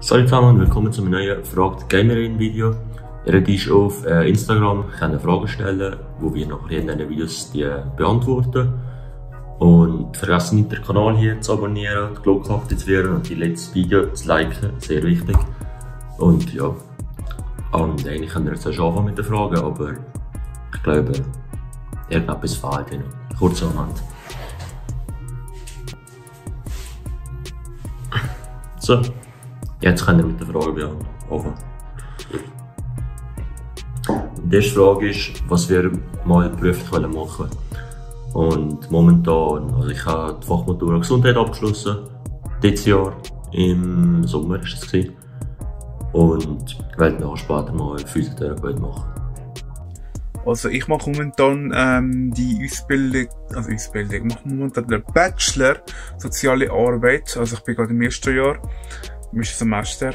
Salut zusammen und willkommen zu einem neuen «Fragt Gamerin» Video. Ihr könnt auf Instagram Fragen stellen, wo wir nachher in diesen Videos die beantworten. Und vergesst nicht, den Kanal hier zu abonnieren, die Glocke aktivieren und die letzte Video zu liken, sehr wichtig. Und ja, und eigentlich könnt ihr jetzt schon anfangen mit den Fragen, aber ich glaube, irgendetwas fehlt Ihnen. Kurzerhand. So, jetzt könnt ihr mit der Frage anfangen. Die erste Frage ist, was wir mal beruflich machen wollen. Und momentan, also ich habe die Fachmatura Gesundheit abgeschlossen, dieses Jahr im Sommer war es. Und ich werde nachher später mal Physiotherapeut machen. Also ich mache momentan die Ausbildung, ich mache momentan den Bachelor Soziale Arbeit, also ich bin gerade im ersten Jahr, im ersten Semester,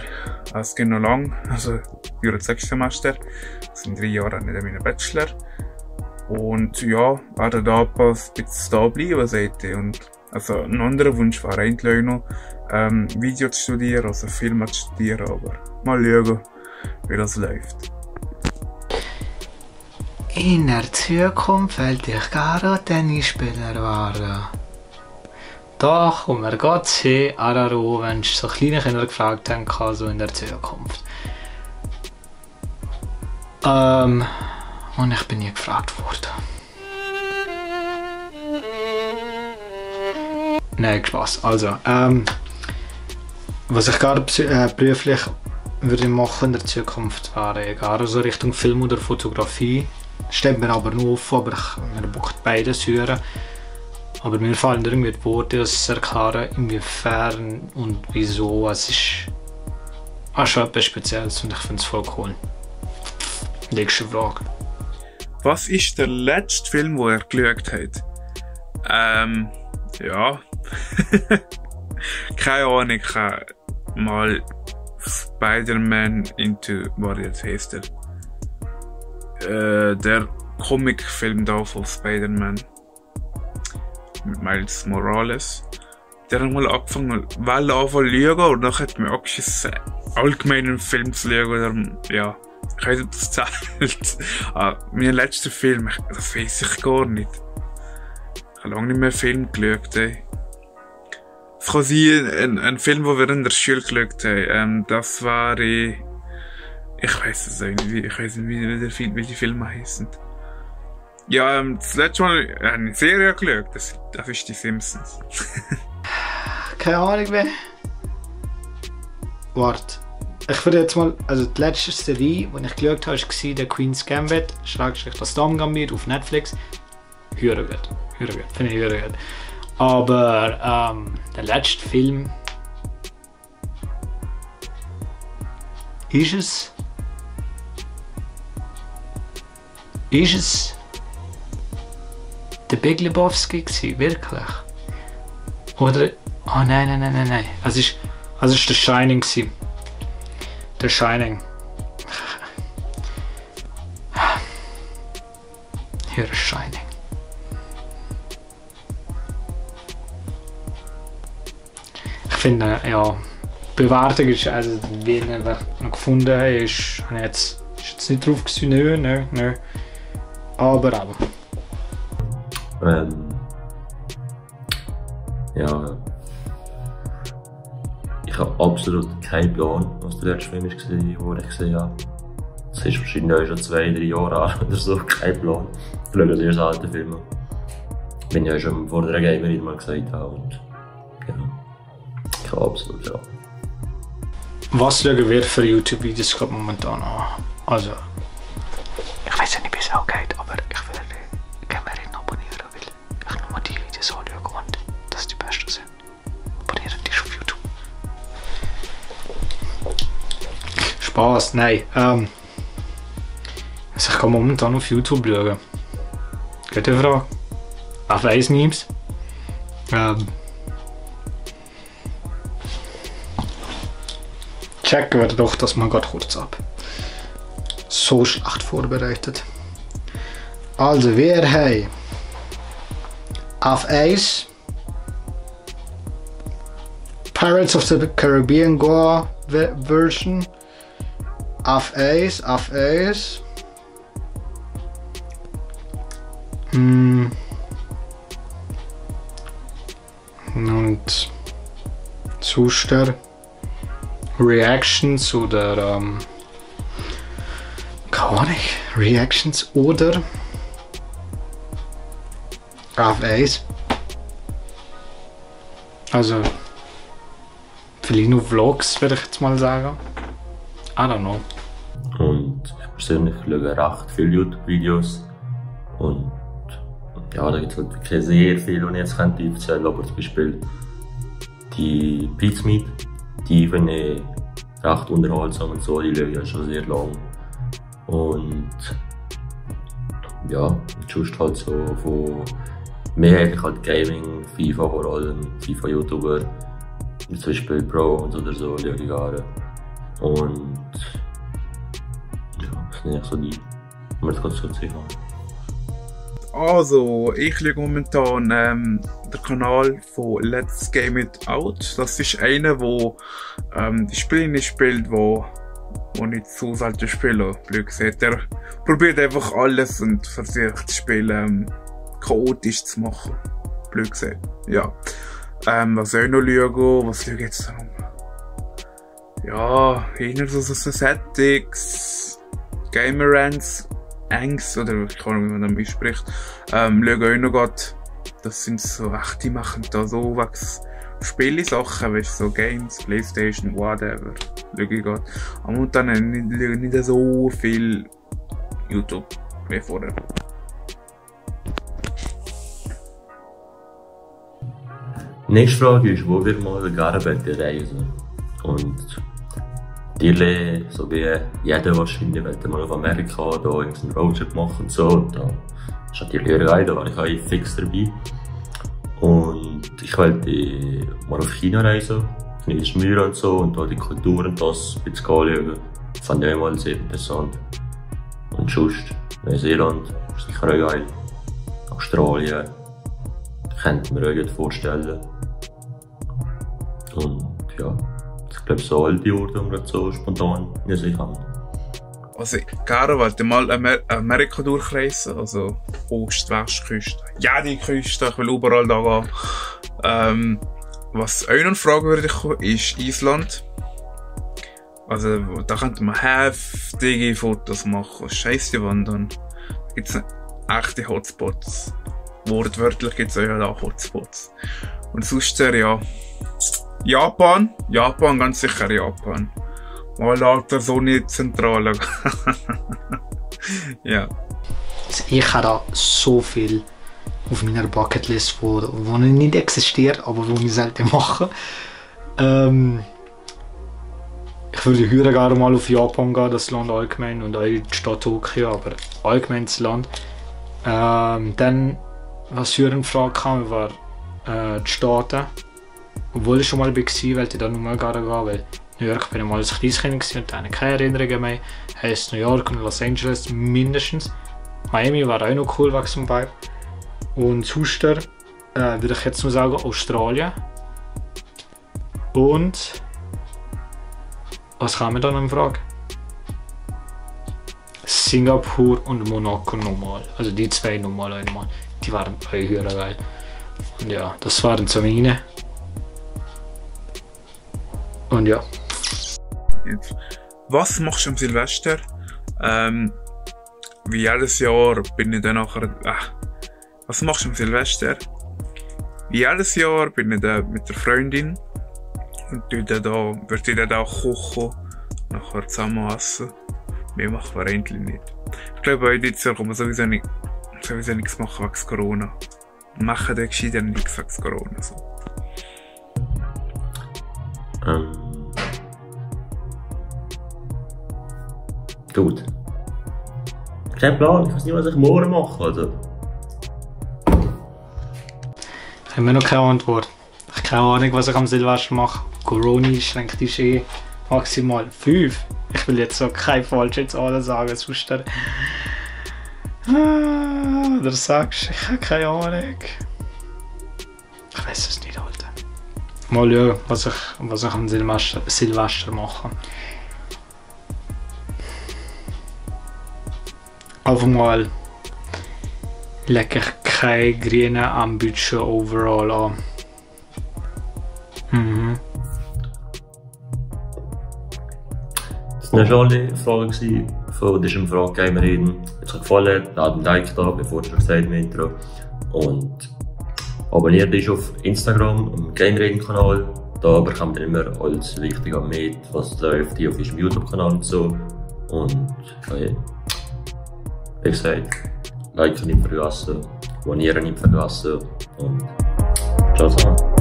es geht noch lang, also für das 6. Semester, das sind 3 Jahre nicht meinen Bachelor. Und ja, werde da ein bisschen da bleiben, seht ihr. Und also ein anderer Wunsch wäre eigentlich noch, Video zu studieren, also Filme zu studieren, aber mal schauen, wie das läuft. In der Zukunft wollte ich gerne Tennisspieler werden. Da kommen wir gerade hin, Araro, wenn so kleine Kinder gefragt haben, so in der Zukunft. Und ich bin nie gefragt worden. Nein, Spaß. Also, was ich gerade beruflich würde machen in der Zukunft wäre egal so Richtung Film oder Fotografie. Steht mir aber nur auf, aber mir bockt beides hören. Aber mir fallen irgendwie die Worte, das zu erklären, inwiefern und wieso. Es ist auch schon etwas Spezielles und ich finde es voll cool. Nächste Frage. Was ist der letzte Film, den er geschaut hat? Ja. Keine Ahnung, ich habe mal Spider-Man Into, was jetzt heisst er? Der Comicfilm da von Spider-Man mit Miles Morales. Der hat mal angefangen zu schauen und dann hat mir angeschissen, allgemeinen Film zu schauen. Oder, ja, ich weiß nicht, ob das zählt. Mein letzter Film, das weiß ich gar nicht. Ich habe lange nicht mehr Film geschaut. Ey. Es kann sein, ein Film, den wir in der Schule geschaut haben. Das war ich weiß es nicht, ich weiß nicht, wie die Filme heißen. Ja, das letzte Mal eine Serie geschaut, das ist die Simpsons. Keine Ahnung mehr. Warte. Ich würde jetzt mal, also die letzte Serie, die ich geschaut habe, war der Queen's Gambit, / das Dame Gambit auf Netflix. Höher gut, finde ich höher gut. Aber der letzte Film ist es der Big Lebowski gewesen, wirklich? Oder? Oh nein. Es ist The Shining gewesen. The Shining. Hier ist Shining. Ich finde, ja, Bewertung ist, also wie ich noch gefunden habe, ist jetzt nicht drauf gewesen, nö. Aber. Ja. Ich habe absolut keinen Plan, was der letzte Film war, den ich gesehen habe. Das ist wahrscheinlich auch schon 2-3 Jahre alt oder so, kein Plan. Ich schaue sehr selten Filme. Wenn ich ja schon vor der Gamerin mal gesagt habe. Und ja, ich habe absolut ja. Was schauen wir für YouTube-Videos gerade momentan an? Also, ich weiß ja nicht, wie es auch geht, aber ich will Gamerin abonnieren, weil ich nur die Videos anschaue und das die besten sind. Abonnieren die auf YouTube. Spaß, nein. Also ich kann momentan auf YouTube schauen. Gute Frage. Auf Ice Memes. Checken wir doch das mal gerade kurz ab. So schlecht vorbereitet. Also wir haben auf 1 Pirates of the Caribbean Goa version. Auf Eis. Und Zuster Reactions oder gar nicht. Reactions oder auf Eis. Also vielleicht nur Vlogs, würde ich jetzt mal sagen. I don't know. Und ich persönlich schaue recht viele YouTube-Videos. Und ja, da gibt es halt wirklich sehr viel, was ich jetzt erzählen könnte. Aber zum Beispiel die Pizmeet, die finde ich recht unterhaltsam und so, die schaue ich ja schon sehr lang. Und ja, sonst halt so von mehr eigentlich halt Gaming, FIFA vor allem, FIFA-YouTuber, wie zum Beispiel Pro und oder so, schaue ich gerne. Und ja, das sind eigentlich so die, die wir jetzt gerade so gesehen haben. Also, ich schaue momentan den Kanal von Let's Game It Out. Das ist einer, wo die Spiele nicht spielt, wo nicht zu selten spielen. Blöd gesagt. Er probiert einfach alles und versucht das Spiel chaotisch zu machen. Blöd gesagt. Ja. Was soll ich noch schauen? Was schaue ich jetzt noch? Ja, eher so Settings, Gamerants. Angst, oder ich kann nicht, wie man das ausspricht, schaue ich noch grad. Das sind so, ach, die machen da so was Spiele-Sachen, weißt du, so Games, Playstation, whatever, schaue ich grad. Und dann nicht so viel YouTube wie vorher. Die nächste Frage ist, wo wir mal gerne reisen. Und natürlich, so wie jeder wahrscheinlich, wollte mal auf Amerika da einen Roadtrip machen und so. Und da ist natürlich geil, da war ich auch fix dabei. Und ich wollte mal auf China reisen, Schmier und so, und da die Kultur und das ein bisschen anschauen. Das fand ich auch mal sehr interessant. Und sonst, Neuseeland, ist sicher auch geil. Australien, könnte man mir auch vorstellen. Und ja. Ich glaube, so all die Orte, die wir so spontan in sich haben. Also, ich wollte mal Amerika durchreisen, also Ost-West-Küste. Ja, die Küste, ich will überall da gehen. Was auch noch eine Frage würde ist Island. Also, da könnte man heftige Fotos machen, scheisse wandern. Da gibt es echte Hotspots. Wortwörtlich gibt es auch Hotspots. Und sonst ja. Japan, ganz sicher Japan. Mal alter so nicht zentral. Ja. Also ich habe da so viel auf meiner Bucketlist, wo nicht existiert, aber wo ich selten mache. Ich würde höher gerne mal auf Japan gehen, das Land allgemein, und auch die Stadt Tokio, aber allgemein das Land. Dann, was höher in Frage kam, war die Staaten. Obwohl ich schon mal war, wollte ich da nur mal gehen, weil New York bin ich mal als kleines Kind und dann keine Erinnerungen mehr. Heißt New York und Los Angeles mindestens. Miami war auch noch cool wegen Vibe. Und sonst würde ich jetzt nur sagen Australien. Und was kam mir da noch in Frage? Singapur und Monaco nochmal. Also die zwei nochmal einmal. Die waren beide höher geil. Und ja, das waren so meine. Und ja. Was machst du am Silvester? Wie jedes Jahr bin ich dann nachher. Was machst du am Silvester? Wie jedes Jahr bin ich dann mit der Freundin und wird ich dann auch kochen, nachher zusammen essen. Mehr machen wir eigentlich nicht. Ich glaube, heute dieses Jahr kann man sowieso nichts machen wegen Corona. Machen dann gescheiter nichts wegen Corona. So. Gut. Kein Plan, ich weiß nicht, was ich morgen mache, oder? Ich habe noch keine Antwort. Ich habe keine Ahnung, was ich am Silvester mache. Corona schränkt ist maximal 5. Ich will jetzt so kein falsche Zahlen sagen, sonst oder sagst, ich habe keine Ahnung. Ich weiß es nicht, Alter. Mal schauen, was ich am Silvester mache. Einfach mal lege ich keine grünen Ambition overall an. Das war schon alle Fragen von diesem Frage Gamer reden. Wenn es euch gefallen hat, lasst ein Like da, bevor es schon gesagt im Intro. Und abonniert uns auf Instagram, am Gamer Reden Kanal. Da bekommt ihr immer alles Wichtige mit, was läuft, hier auf unserem YouTube-Kanal und so. Und ja, wie gesagt, Like nicht vergessen, abonnieren nicht vergessen und ciao zusammen.